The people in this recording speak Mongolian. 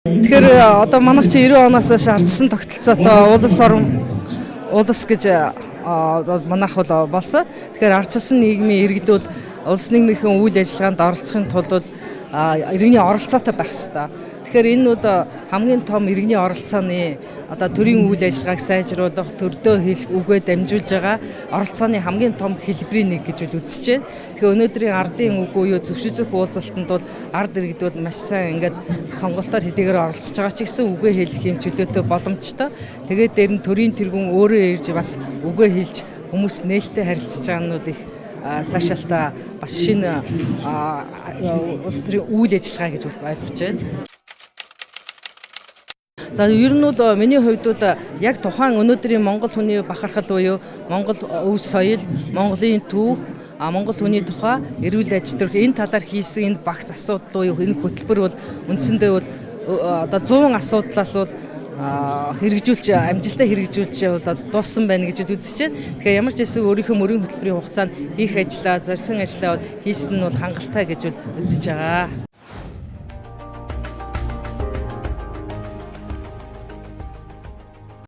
Тэгэхээр одоо манайх чи 90 оноос хойш ардчилсан тогтолцоотой улс орон улс гэж манайх бол болсон. Тэгэхээр ардчилсан нийгмийн иргэд бол улс нийгмийн үйл ажиллагаанд оролцохын тулд бол иргэний оролцоотой байх ёстой. Тэгэхээр энэ бол хамгийн том иргэний оролцооны одоо төрийн үйл ажиллагааг сайжруулах, төрдөө хэлэх үгээ дамжуулж байгаа оролцооны хамгийн том хэлбэрийн нэг гэж үл үзэж байна. Тэгэхээр өнөөдрийн ардын үг буюу зөвшөөрөх уулзалтанд бол ард иргэд бол маш сайн ингээд сонголтоор хэдийгээр оролцож байгаа ч гэсэн үгээ хэлэх юм чөлөөтэй боломжтой. Тэгээд дээр нь төрийн тэргүүн өөрөө ирж бас үгээ хэлж хүмүүс нээлттэй харилцаж байгаа нь бол их цаашаалтаа бас шинэ улс төрийн үйл ажиллагаа гэж ойлгож байна. За ер нь бол миний хувьд бол яг тухайн өнөөдрийн Монгол хүний бахархал буюу Монгол өв соёл, Монголын түүх, Монгол хүний тухай эрүүл аж төрх энэ талаар хийсэн энэ багц асуудал буюу энэ хөтөлбөр бол үндсэндээ бол одоо 100 асуудлаас бол хэрэгжүүлж амжилттай хэрэгжүүлж бол дууссан байна гэж үзэж байна. Тэгэхээр ямар ч байсан өөрийнхөө мөрийн хөтөлбөрийн хугацаанд хийх ажлаа, зорьсон ажлаа хийсэн нь бол хангалттай гэж үзэж байгаа.